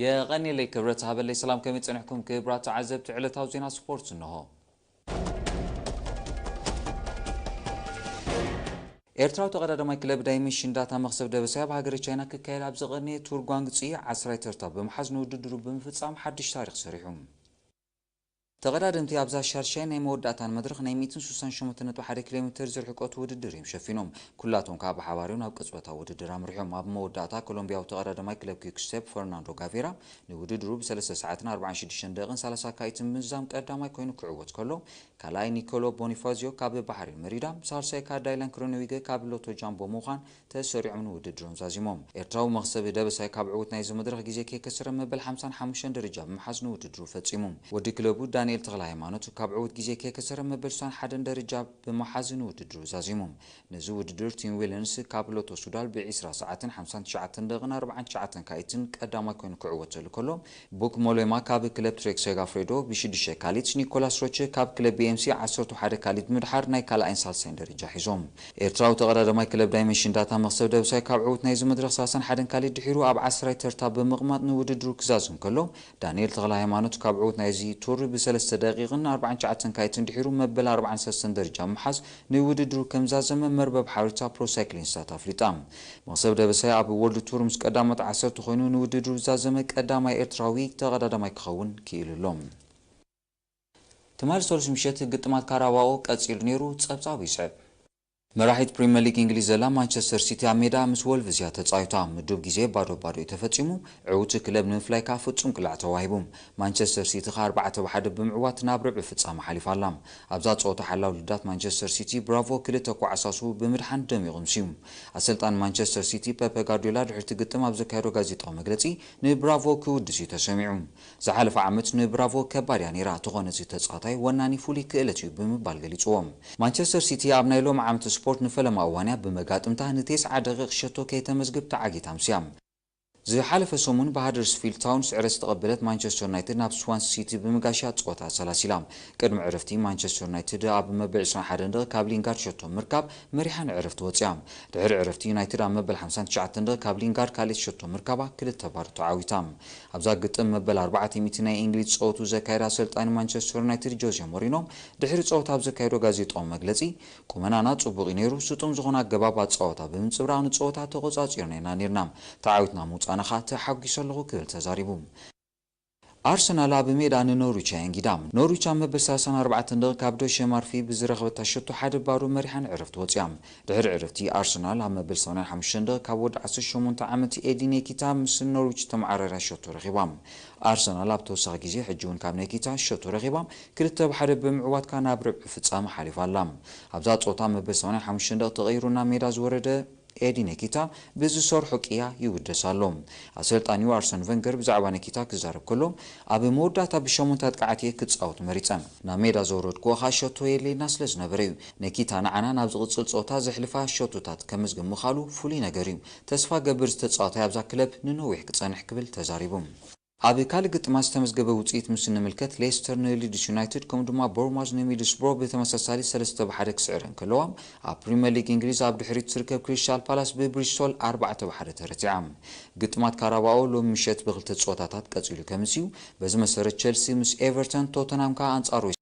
የቐንየለይ ክብረት ሃበለይ። ሰላም፣ ከመይ ጸኒሕኩም ክቡራት ተዓዘብቲ? ዕለታዊ ዜና ስፖርት እንሆ። ኤርትራዊ ተቐዳዳማይ ክለብ ዳይመንሽን ዳታ መኽሰብ ደበሳይ ኣብ ሃገረ ቻይና ክካየድ ኣብ ዝቐነየ ቱር ጓንግጺ ዓስራይ ተርታ ብምሓዝ ንውድድሩ ብምፍጻም ሓድሽ ታሪኽ ሰሪሑ። ተቐዳደምቲ ኣብዛ ሻድሻይ ናይ መወዳእታን መድረኽ ናይ ሚእትን ስሳን ሸሞንተን ነጥቢ ሓደ ኪሎ ሜተር ዝርሕቀቱ ውድድር እዮም ሸፊኖም። ኩላቶም ከኣ ብሓባር እዮም ናብ ቅጽበታዊ ውድድር ኣምሪሖም። ኣብ መወዳእታ ኮሎምቢያዊ ተቐዳዳማይ ክለብ ኪክ ስቴፕ ፈርናንዶ ጋቬራ ንውድድሩ ብሰለስተ ሰዓትን ኣርባዓን ሽዱሽተን ደቂቕን ሰላሳ ካኢትን ብምዝዛም ቀዳማይ ኮይኑ ክዕወት ከሎ፣ ካልኣይ ኒኮሎ ቦኒፋዚዮ ካብ ባሕሬን መሪዳ፣ ሳልሳይ ከኣ ዳይላን ክሮነዊገ ካብ ሎቶ ጃምቦ ብምዃን ተሰሪዖም ንውድድሮም ዛዚሞም። ኤርትራዊ መኽሰብ ደበሳይ ካብ ዕዉት ናይዚ መድረኽ ግዜ ከይከሰረ መበል ሓምሳን ሓሙሽተን ደረጃ ብምሓዝ ንውድድሩ ፈጺሙ። ወዲ ክለቡ ዳንኤል ተኽለ ሃይማኖት ካብ ዕዉት ግዜ ከይከሰረ መበል ስሳን ሓደን ደረጃ ብምሓዝ ንውድድሩ ዛዚሙ። ነዚ ውድድር ቲም ዊልንስ ካብ ሎቶ ሱዳል ብዒስራ ሰዓትን ሓምሳን ትሽዓተን ደቂቕን ኣርባዓን ትሽዓተን ካኢትን ቀዳማይ ኮይኑ ክዕወተሉ ከሎ፣ ቡክ ሞሌማ ካብ ክለብ ትሬክ ሴጋፍሬዶ ብሽዱሽተ ካሊት፣ ኒኮላስ ሮቸ ካብ ክለብ ቢ ኤም ሲ ዓሰርተ ሓደ ካሊት ብምድሓር ናይ ካልኣይን ሳልሳይን ደረጃ ሒዞም። ኤርትራዊ ተቐዳዳማይ ክለብ ዳይመንሽን ዳታ መኽሰብ ደብሳይ ካብ ዕዉት ናይዚ መድረኽ ሰላሳን ሓደን ካሊት ድሒሩ ኣብ ዓስራይ ተርታ ብምቕማጥ ንውድድሩ ክዛዝም ከሎ፣ ዳንኤል ተኽለ ሃይማኖት ካብ ዕዉት ናይዚ ቱር ብሰለስተ ደቂቕን ኣርባዓን ትሽዓተን ካሊትን ድሒሩ መበል ኣርባዓን ሰለስተን ደረጃ ብምሓዝ ንውድድሩ ከም ዛዘመ መርበብ ሓበሬታ ፕሮ ሳይክሊን ስታት ኣፍሊጣ። መኽሰብ ደበሳይ ኣብ ወርልድ ቱር ምስ ቀዳሞት ዓሰርተ ኮይኑ ንውድድሩ ዝዛዘመ ቀዳማይ ኤርትራዊ ተቐዳዳማይ ክኸውን ክኢሉ ኣሎ። ትማሊ ሰሉስ ምሸት ግጥማት ካራባኦ ቀጺሉ ነይሩ፣ ጸብጻቡ ይስዕብ። መራሒት ፕሪምየር ሊግ እንግሊዝ ዘላ ማንቸስተር ሲቲ ኣብ ሜዳ ምስ ወልቭስ እያ ተጻዊታ። ምዱብ ግዜ ባዶ ባዶ እዩ ተፈጺሙ። ዕዉት ክለብ ንምፍላይ ከኣ ፍጹም ቅላዕ ተዋሂቡ። ማንቸስተር ሲቲ ከኣ ኣርባዕተ ብሓደ ብምዕዋት ናብ ርብዒ ፍጻመ ሓሊፋ ኣላ። ኣብዛ ጸወታ ሓላው ልዳት ማንቸስተር ሲቲ ብራቮ ክልተ ኳዕ ኣሳስቡ ብምድሓን ደሚቑ ኣምስዩ። ኣሰልጣኒ ማንቸስተር ሲቲ ፔፐ ጋርዲዮላ ድሕርቲ ግጥም ኣብ ዘካየዶ ጋዜጣዊ መግለጺ ንብራቮ ክውድስ እዩ ተሰሚዑ። ዝሓለፈ ዓመት ንብራቮ ከባድ እያ ነይራ፣ ተኾነ እዚ ተጻዋታይ ወናኒ ፍሉይ ክእለት እዩ ብምባል ገሊጽዎ። ማንቸስተር ሲቲ ኣብ ናይ ሎሚ ዓመት ስፖርት ንፈለማ እዋን እያ ብመጋጥምታ ንቴስዓ ደቂቕ ሸቶ ከይተመዝግብ ተዓጊታ ኣምስያ። ዝሓለፈ ሰሙን ብሃደርስፊልድ ታውን ስዕረት ዝተቐበለት ማንቸስተር ዩናይትድ ናብ ስዋንሲ ሲቲ ብምጋሻ ጸወታ ኣሰላሲላ። ቅድሚ ዕረፍቲ ማንቸስተር ዩናይትድ ኣብ መበል ዕስራን ሓደን ደቂቕ ካብ ሊንጋርድ ሸቶ ምርካብ መሪሓ ንዕረፍቲ ወጺኣ። ድሕሪ ዕረፍቲ ዩናይትድ ኣብ መበል ሓምሳን ትሽዓተን ደቂቕ ካብ ሊንጋርድ ካልኣይቲ ሸቶ ምርካባ ክልተ ባዶ ተዓዊታ። ኣብዛ ግጥም መበል ኣርባዕተ ሚእቲ ናይ እንግሊዝ ጸወቱ ዘካየደ ኣሰልጣኒ ማንቸስተር ዩናይትድ ጆዜ ሞሪኖ ድሕሪ ጸወታ ኣብ ዘካየዶ ጋዜጣዊ መግለጺ፣ ቁመናና ጽቡቕ እዩ ነይሩ፣ ስጡም ዝኾነ ኣገባብ ኣጻወታ ብምንጽብራቕ ንጸወታ ተቖጻጺርና ኢና ነይርና። ተዓዊትና ምውጻእና ከኣ ተሓጒሰ ኣለኹ ክብል ተዛሪቡ። ኣርሰናል ኣብ ሜዳ ንኖርዊች ኣየንጊዳ። ኖርዊች ኣብ መበል ሰላሳን ኣርባዕተን ደቂቕ ካብ ዶሸ ማርፊ ብዝረኸበታ ሸቶ ሓደ ባዶ መሪሓ ንዕረፍቲ ወጺኣ። ድሕሪ ዕረፍቲ ኣርሰናል ኣብ መበል ሰማንያን ሓሙሽተን ደቂቕ ካብ ወዲ ዓሰርተ ሸሞንተ ዓመት ኤዲ ኔኪታ ምስ ኖርዊች ተመዓራርያ ሸቶ ረኺባ። ኣርሰናል ኣብ ተወሳኺ ግዜ ሕጂ እውን ካብ ኔኪታ ሸቶ ረኺባ ክልተ ብሓደ ብምዕዋት ከኣ ናብ ርብዒ ፍጻመ ሓሊፋ ኣላ። ኣብዛ ጸወታ መበል ሰማንያን ሓሙሽተን ደቂቕ ተቐይሩ ናብ ሜዳ ዝወረደ ኤዲ ኔኪታ ብዝሰርሖ ቅያ ይውደስ ኣሎ። ኣሰልጣኒኡ ኣርሰን ቨንገር ብዛዕባ ኔኪታ ክዛረብ ከሎ፣ ኣብ መወዳእታ ብሸሞንተ ኣጥቃዓት እየ ክጻወት መሪጸ። ናብ ሜዳ ዘውረድክዎ ከኣ ሸቶ የድልየና ስለ ዝነበረ እዩ። ኔኪታ ንዓና ናብ ዝቕጽል ጸወታ ዘሕልፋ ሸቶታት ከመዝግብ ምኻሉ ፍሉይ ነገር እዩ። ተስፋ ገብር እዚ ተጻዋታይ ኣብዛ ክለብ ንነዊሕ ክጸንሕ ክብል ተዛሪቡ። ኣብ ካልእ ግጥማት ዝተመዝገበ ውጽኢት ምስ እንምልከት፣ ሌስተር ንሊድስ ዩናይትድ ከምኡ ድማ ቦርማዝ ንሚድልስብሮ ብተመሳሳሊ ሰለስተ ብሓደ ክስዕረን ከለዋ፣ ኣብ ፕሪምየር ሊግ እንግሊዝ ኣብ ድሕሪት ትርከብ ክሪስታል ፓላስ ብብሪስቶል ኣርባዕተ ብሓደ ተረቲዓ። ግጥማት ካራባኦ ሎሚ ምሸት ብክልተ ጸወታታት ቀጺሉ ከምስዩ። በዚ መሰረት ቸልሲ ምስ ኤቨርተን፣ ቶተንሃም ከኣ ኣንጻር ዌስት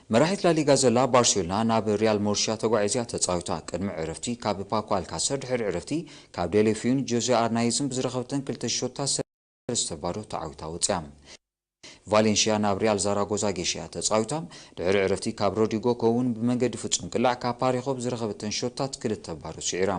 መራሒት ላሊጋ ዘላ ባርሴሎና ናብ ሪያል ሞርሽያ ተጓዒዝያ ተጻዊታ። ቅድሚ ዕረፍቲ ካብ ፓኮ ኣልካሰር፣ ድሕሪ ዕረፍቲ ካብ ዴሌፊዩን ጆዜ ኣርናይዝን ብዝረኸበተን ክልተ ሾታት ሰለስተ ባዶ ተዓዊታ ወጽያ። ቫሌንሽያ ናብ ሪያል ዛራጎዛ ጌሽያ ተጻዊታ። ድሕሪ ዕረፍቲ ካብ ሮድሪጎ ኮውን ብመንገዲ ፍጹም ቅላዕ ካብ ፓሬኾ ብዝረኸበተን ሾታት ክልተ ባዶ ስዒራ።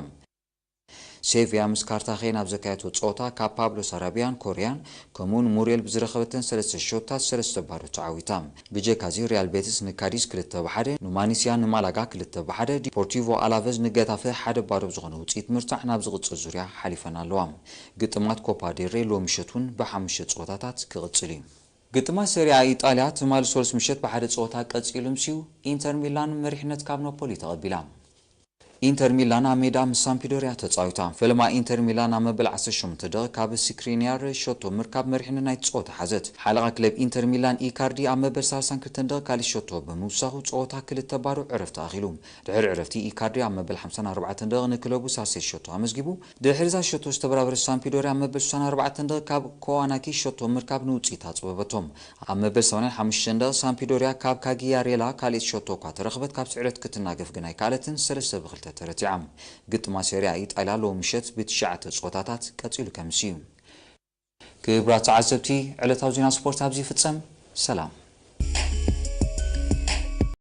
ሴቪያ ምስ ካርታኼን ኣብ ዘካየቶ ጸወታ ካብ ፓብሎ ሳራቢያን ኮርያን ከምኡውን ሙሪየል ብዝረኸበተን ሰለስተ ሾታት ሰለስተ ባዶ ተዓዊታ። ብጀካዚ ሪያል ቤቲስ ንካዲዝ ክልተ ብሓደ፣ ኑማኒስያ ንማላጋ ክልተ ብሓደ፣ ዲፖርቲቮ ኣላቨዝ ንገታፈ ሓደ ባዶ ብዝኾነ ውጽኢት ምርታዕ ናብ ዝቕጽል ዙርያ ሓሊፈን ኣለዋ። ግጥማት ኮፓ ዴል ሬ ሎሚ ምሸት እውን ብሓሙሽተ ጸወታታት ክቕጽል እዩ። ግጥማት ሰሪኣ ኢጣልያ ትማሊ ሰሉስ ምሸት ብሓደ ጸወታ ቀጺሉ ምስዩ። ኢንተር ሚላን መሪሕነት ካብ ናፖሊ ተቐቢላ። ኢንተር ሚላን ኣብ ሜዳ ምስ ሳምፒዶሪያ ተጻዊታ። ፈለማ ኢንተር ሚላን ኣብ መበል ዓሰርተ ሸሞንተ ደቂቕ ካብ ስክሪኒያር ሸቶ ምርካብ መሪሕነት ናይቲ ጸወታ ሓዘት። ሓለቓ ክለብ ኢንተር ሚላን ኢካርዲ ኣብ መበል ሰላሳን ክልተን ደቂቕ ካልእ ሸቶ ብምውሳኹ ጸወታ ክልተ ባዶ ዕረፍቲ ኣኺሉ። ድሕሪ ዕረፍቲ ኢካርዲ ኣብ መበል ሓምሳን ኣርባዕተን ደቂቕ ንክለቡ ሳልሰይቲ ሸቶ ኣመዝጊቡ። ድሕሪ እዛ ሸቶ ዝተበራበረ ሳምፒዶሪያ ኣብ መበል ስሳን ኣርባዕተን ደቂቕ ካብ ኮዋናኪ ሸቶ ምርካብ ንውጽኢት ኣጽበበቶም። ኣብ መበል ሰማንያን ሓሙሽተን ደቂቕ ሳምፒዶርያ ካብ ካጊያሬላ ካልኣይቲ ሸቶ እኳ ተረኽበት፣ ካብ ስዕረት ክትናገፍ ግን ኣይከኣለትን፣ ሰለስተ ብክልተ ተረቲዓ። ግጥማ ሴሪያ ኢጣልያ ሎሚ ምሸት ብትሽዓተ ጸወታታት ቀጺሉ ከምሲ እዩ። ክቡራት ተዓዘብቲ፣ ዕለታዊ ዜና ስፖርት ኣብዚ ይፍጸም። ሰላም።